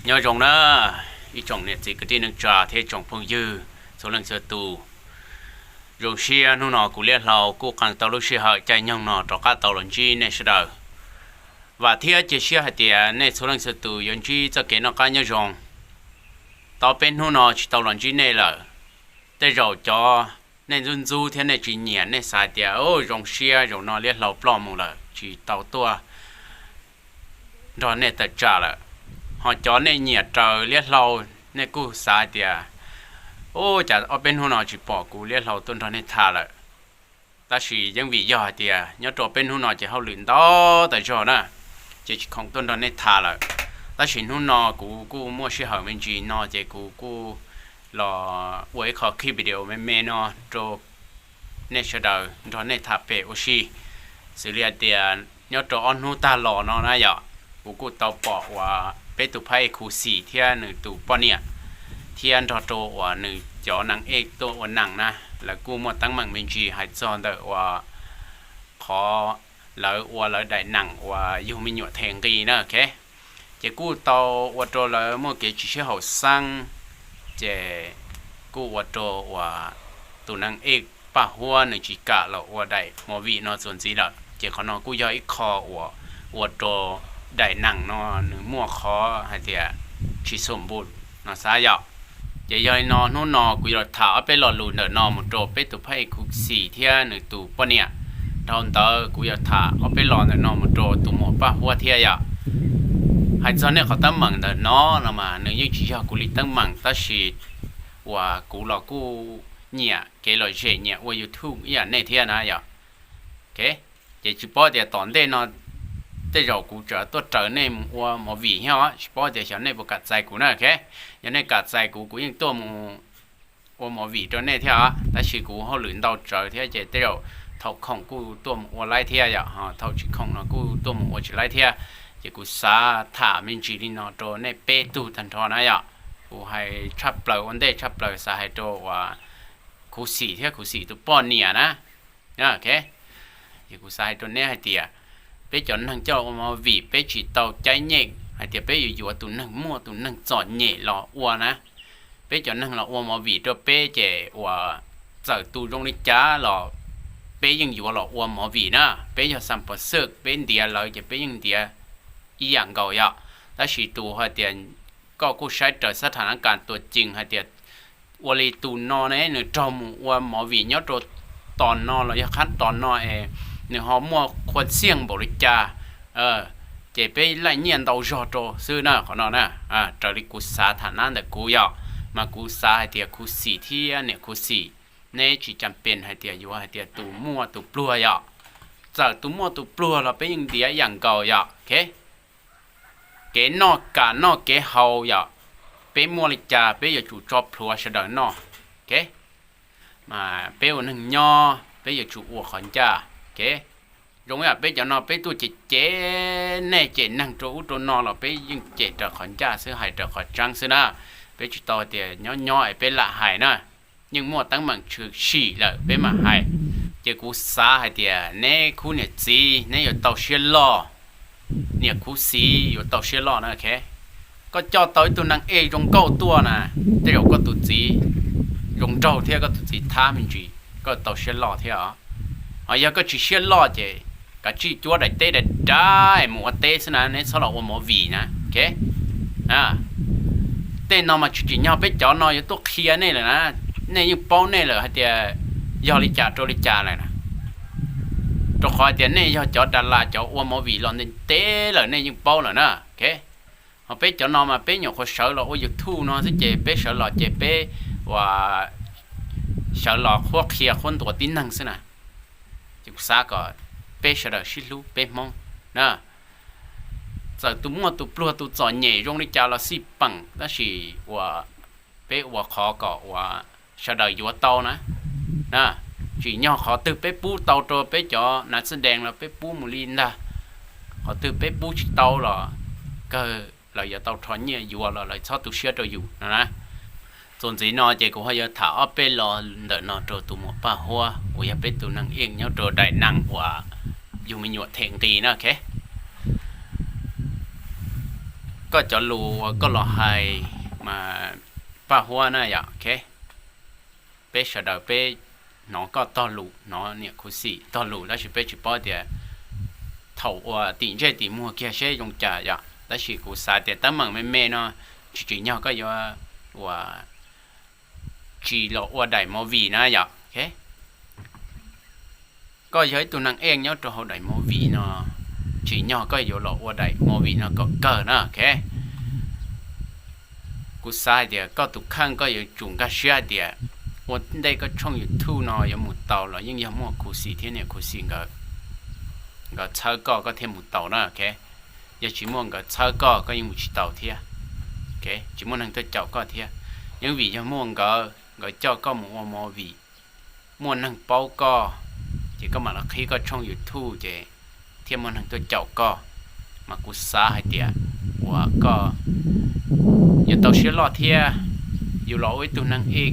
Nyob zoo na, ib tsoom niam txiv kwv tij neej tsa thiab ib tsoom phooj ywg txhua leej txhua tus. Zoo siab hnub no kuv Liab Hlau kuj qee tau lub sij hawm caij nyoog no rov qab tau los ntsib nej sawv daws. Vam thiab cia siab hais tias nej txhua leej txhua tus yuav ntsib txoj kev noj qab nyob zoo. Tau peb hnub no tsis tau los ntsib nej lawm, tej zaum cov nej ntxub ntxub thiab nej tsis nyiam nej xav tias, Ub, zoo siab zaum no Liab Hlau ploj mus lawm tsis tau tuaj nrog nej tawm tsam lawm. Ho cov nej nyiam raws Liab Hlau, nej kuj xav tias, Ub, cas ob peb hnub no tsis pom kuv Liab Hlau tuaj nrog nej tham lawm. Tab sis yeej vim yog hais tias nyob rau peb hnub no ces hauj lwm ntau tas zog na, ces tsis khoom tuaj nrog nej tham lawm. Tab sis hnub no kuv kuj muaj sij hawm me ntsis no ces kuv kuj los ua ib qho clip video me me no rau nej sawv daws nrog nej tham pem ua si. Xws li hais tias nyob rau ob hnub tag los no na yom, kuv kuj tau pom uas peb tus phab ej Khuv Xim thiab nws tus poj niam, thiab nrog rau uas nws cov neeg ej tuaj ua neej na, lawv kuj muaj teeb meem me ntsis hais txog ntawm uas qhov lawv ua lawv daim neem uas yug me nyuam them nqi na, ok. Ces kuj tau ua rau lawv muaj kev tsis sib haum xeeb, ces kuj ua rau uas tus neeg ej Paj Huab nws tsis kam los ua daim movie no txuas ntxiv lawm. Ces qhov no kuj yog ib qho uas ua rau daim neem no nws muaj qhov hais tias tsis xum npu no xav yom. Ces yog li no hnub no kuv yuav los tham ob peb lo lus ntawm no mus rau peb tus phab ej Khuv Xim thiab nws tus poj niam. Dhau ntawd kuv yuav tham ob peb lo ntawm no mus rau tus muam Paj Huab thiab yom. Hais txog nej qhov teeb meem ntawm no no mas nws yeej tsis yog kuv li teeb meem, tab sis uas kuv los kuj nyiam kev lom zem nyiam ua YouTube ib yam nej thiab na yom. Ok, ces tsis paub tias tom ntej no tej zaum kuv tseem tuaj raws nej mus ua movie thiab os, tsis paub tias xyov nej puas kam txais kuv na, ok. Yog nej kam txais kuv, kuv yeej tuaj mus ua movie rau nej thiab os, tab sis kuv hauj lwm ntau tsawv thiab ces tej zaum thaum khoom kuj tuaj mus ua laib thiab yom, ho thaum tsis khoom no kuj tuaj mus ua tsis laib thiab. Ces kuv xav tham me ntsis li no rau nej peb tug tag nrho na yom. Kuv hais tshaj plaws ua ntej tshaj plaws xav hais rau uas Khuv Xim thiab Khuv Xim tus poj niam na. Ok, ces kuv xav hais rau neb hais tias peb cov neeg coj ua movie peb tsis tau caij nyeem hais tias peb yuav yuav tus neeg muaj tus neeg txom nyem los ua na. Peb cov neeg los ua movie rau peb ces uas txawm tus zoo li cas los peb yeej yuav los ua movie na. Peb yog xam pov xwj peb ntiav lawv ces peb yeej ntiav ib yam nkaus yom. Tab sis tus hais tias koj kuj saib raws xab thas nab kas tuas cees hais tias ua li tus no ne nws raug mus ua movie nyob rau tos no los yog qhab tos no es nws ho muaj khua xiaj npaum li cas, ces peb laij nyiaj ntau zog rau xwb na qhov no na. Raws li kuv xav tham nab ntawm kuv yom, mas kuv xav hais tias Khuv Xim thiab niam Khuv Xim, neb tsis cas pes hais tias yuav hais tias tus muaj tus pluag yom. Txawm tus muaj tus pluag los peb yeej ntiav ib yam nkaus yom, ok. Kev noj kam noj kev haus yom, peb muaj li cas peb yuav tsum tso plhuav sawv daws noj, ok. Mas peb ua neeg nyob peb yuav tsum ua qhov ncaj, ok. Zoo ib yam peb cov no peb tuaj cem cem nej cem neeg rau ub rau no los peb yeej cem raws qhov ncaj xwb hais raws qhov tseeb xwb na. Peb tsis tau tias nyob nyob es peb lam hais na, yeej muaj teeb meem tshwm sim lawm peb mam hais. Ces kuv xav hais tias neb khub niam txiv neb yuav tau siab loj, niam Khuv Xim yuav tau siab loj na, ok. Koj coj tau ib tug neeg ej zoo nkauj tuaj na, tej zaum koj tus txiv zoo nraug thiab koj tus txiv thab me ntsis koj tau siab loj thiab os. Ho yog koj tsis siab loj ces kav tsij cuab daim teb daim dav mus ua teb xwb na, neb txhob los ua movie na, ok. Tej no mas tsis tsim nyog peb cov no yuav tuaj qhia nej lawm na, nej yeej paub nej lawm hais tias yog li cas rau li cas lawm na. Rau qhov tias nej yog cov das las cov ua movie los ntev ntev lawm nej yeej paub lawm na, ok. Ho peb cov no mas peb nyuam qhuav sawv los ua YouTube no xwb ces peb sawv los ces peb ua sawv los qhuab qhia qhuab ntuas tib neeg xwb na. Ces kuv xav kom peb sawv daws sib hlub peb Hmoob na. Txawm tus muaj tus pluag tus txom nyem zoo li cas los xij peem tab sis uas peb ua qhov kom uas sawv daws yuav tau na. Tsim nyog qhov twg peb pub tau rau peb cov nav xwb dees los peb pub mus li ntag. Qhov twg peb pub tsis tau los kawg lawv yuav tau rho nyiaj yuav los lawv txhob tu siab rau yus no na. Txuas ntxiv no ces kuv ho yuav tham ob peb lo ntawm no rau tus muam Paj Huab uas yog peb tus neeg ej nyob rau daim neeg uas yug me nyuam them nqi na, ok. Koj cov lus uas koj los hais mas Paj Huab na yom, ok. Peb sawv daws peb hnov koj tog lus, hnov niam Khuv Xim tog lus, tab sis peb tsis paub tias thaum uas tim ntsej tim muag kiag seb zoo cas yom. Tab sis kuv xav tias teeb meem me me no tsis tsim nyog koj yuav uas tsis los ua daim movie na yom, ok. Koj yog ib tug neeg ej nyob rau hauv daim movie no, tsim nyog koj yuav los ua daim movie no kom kawg na, ok. Kuv xav hais tias koj tus kheej koj yuav tsum nkag siab hais tias ua ntej koj tshooj YouTube no yuav mus tau los yeej yog muaj Khuv Xim thiab niam Khuv Xim nkawd, nkawd txhawb koj koj thiaj mus tau na, ok. Yog tsis muaj nkawd txhawb koj koj yeej mus tsis tau thiab, ok. Tsis muaj neeg tuaj caum koj thiab. Yeej vim yog muaj nkawd, nkawd coj koj mus ua movie, muaj neeg paub koj, ces koj mam los qhib koj tshooj YouTube ces thiaj muaj neeg tuaj caum koj. Mas kuv xav hais tias uas koj yuav tau siab loj thiab, yus los ua ib tug neeg ej,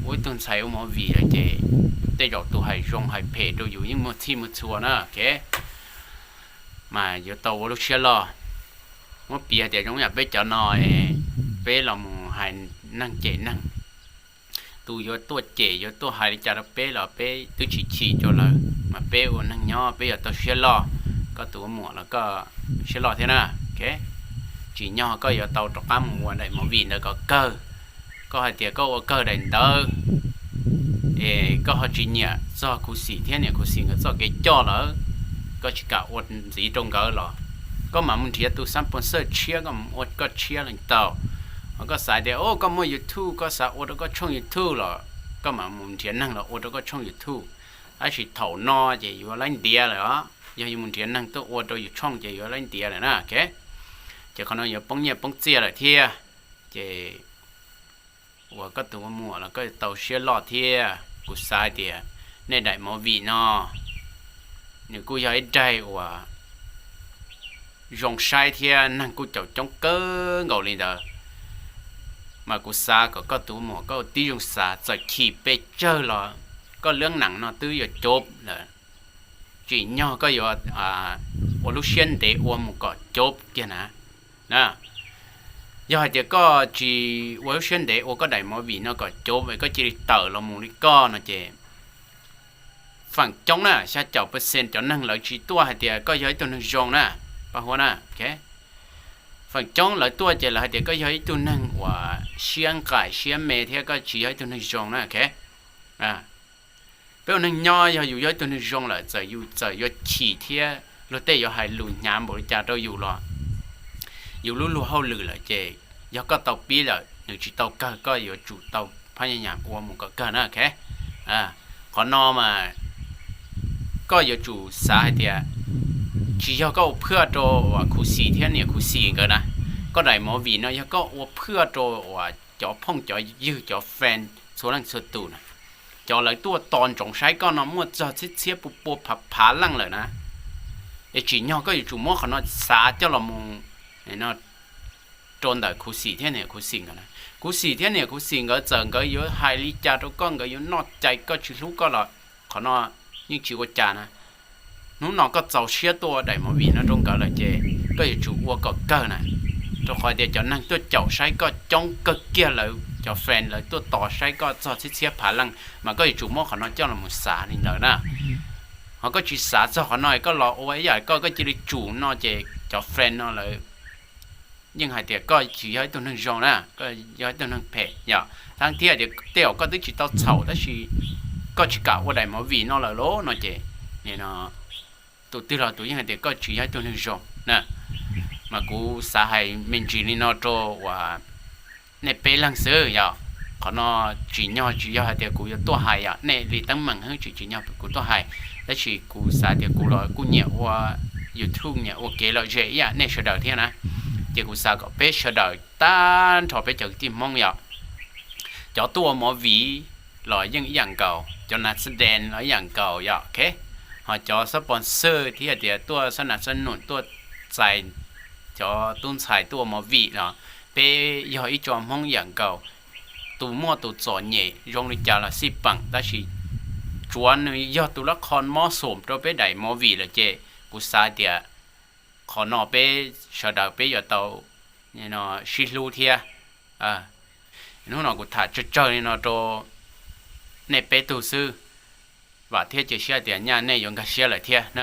ua ib tug ntxhais ua movie lawm ces tej zaum tus hais zoo hais phem rau yus yeej muaj txhij muaj txhua na, ok. Mas yuav tau ua lub siab loj. Muab piv tias zoo yam peb cov no, peb los mus hais neeg cem neeg, tus yuav tuaj cem yuav tuaj hais li cas rau peb los peb twb tsis chim rau lawv, mas peb ua neeg nyob peb yuav tau siab loj. Koj tus ua muam los koj siab loj thiab na, ok. Tsim nyog koj yuav tau rov qab mus ua daim movie ntawd kom kawg. Koj hais tias koj ua kawg daim ntawd es koj ho tsis nyiam txog Khuv Xim thiab niam Khuv Xim nkawd txoj kev coj lawm, koj tsis kam ua ntxiv rau nkawd los koj mam mus nrhiav tus sponsor tshiab koj mus ua koj tshiab leej tau. Ho koj xav tias o koj muaj YouTube koj xav ua rau koj tshooj YouTube los koj mam mus nrhiav neeg los ua rau koj tshooj YouTube. Tab sis thaum no ces yuav laib ntiav lawm os, yog yuav mus nrhiav neeg tuaj ua rau yus tshooj ces yuav laib ntiav lawm na, ok. Ces qhov no yuav poob nyiaj poob txiaj lawm thiab. Ces uas koj tus ua muam los koj tau siab loj thiab. Kuv xav tias nej daim movie no nws kuj yog ib daim uas zoo saib thiab neeg kuj caum coob kawg nkaus li ntawd. Mas kuv xav kom koj tus ua muam koj ua tib zoo xav, txawm chim pes tsawg los koj lub neej no twb yuav coob lawm, tsim nyog koj yuav ua lub siab ntev ua mus kom coob kiag na. Yog hais tias koj tsis ua lub siab ntev ua koj daim movie no kom coob es koj cia li tawm los mus li koj no ces feem coob na xya caum percent cov neeg lawv tsis tuaj hais tias koj yog ib tug neeg zoo na, Paj Huab na. Feem coob lawv tuaj ces lawv hais tias koj yog ib tug neeg uas siab nqaim siab me thiab koj tsis yog ib tug neeg zoo na, ok. Peb ua neeg nyob yog yus yog ib tug neeg zoo lawm txawm yus txawm yuav chim thiab luag tej yuav hais lus hnyav npaum li cas rau yus los yus lub luag hauj lwm lawm ces yog koj tau pib lawm nws tsis tau kawg koj yuav tsum tau phab nyas ua mus kom kawg na, ok. Qhov no mas koj yuav tsum xav hais tias tsis yog koj ua phwaj rau uas Khuv Xim thiab niam Khuv Xim nkawd na. Koj daim movie no yog koj ua phwaj rau uas cov phooj cov ywg cov fan txhua leej txhua tus na. Cov lawv tuaj tos ntsoov saib koj no muaj txog txhiab txhiab pua pua phav phav leej lawm na. Es tsim nyog koj yuav tsum muab qhov no xav coj los mus rau ntawm Khuv Xim thiab niam Khuv Xim nkawd na. Khuv Xim thiab niam Khuv Xim nkawd txawm nkawd yuav hais li cas rau koj, nkawd yuav noj cai koj tsis hlub koj los qhov no yeej tsis ua cas na. Hnub no koj txaus siab tuaj ua daim movie no rau nkawd lawm ces koj yuav tsum ua kom kawg na, rau qhov tias cov neeg tuaj caum saib koj coob kawg kiag, lawv cov fan lawv tuaj tos saib koj txog txhiab txhiab phav leej, mas koj yuav tsum muab qhov no coj los mus xav li ntawd na. Ho koj tsis xav txog qhov no koj los ua ib yam koj koj cia li tsum no ces cov fan no lawv yeej hais tias koj tsis yog ib tug neeg zoo na, koj yog ib tug neeg phem yom. Thaum thiab tias tej zaum koj twb tsis tau txhaum tab sis koj tsis kam ua daim movie no lawm los no ces tus twg los tus yeej hais tias koj tsis yog ib tug neeg zoo na. Mas kuv xav hais me ntsis li no rau uas nej peb leeg xwb yom. Qhov no tsim nyog tsis yog hais tias kuv yuav tuaj hais yom, nej li teeb meem xwb tsis tsim nyog kuv tuaj hais. Tab sis kuv xav tias kuv los kuj nyiam ua YouTube nyiam ua kev lom zem ib yam nej sawv daws thiab na. Ces kuv xav kom peb sawv daws tag nrho peb cov kwv tij Hmoob yom, cov tuaj ua movie los yeej ib yam nkaus, cov nas xab dees los ib yam nkaus yom, ok. Ho cov sponsor thiab tias tuaj xab nas xab num tuaj txais cov tub ntxhais tuaj ua movie los peb yog ib tsoom Hmoob ib yam nkaus. Tus muaj tus txom nyem zoo li cas los xij peem, tab sis tsuav nws yog tus lab qho mob xum rau peb daim movie lawm ces kuv xav tias qhov no peb sawv daws peb yuav tau sib hlub thiab. Hnub no kuv tham tsawg tsawg li no rau nej peb tug xwb. Vam thiab cia siab tias nyaj nej yuav nkag siab lawm thiab na.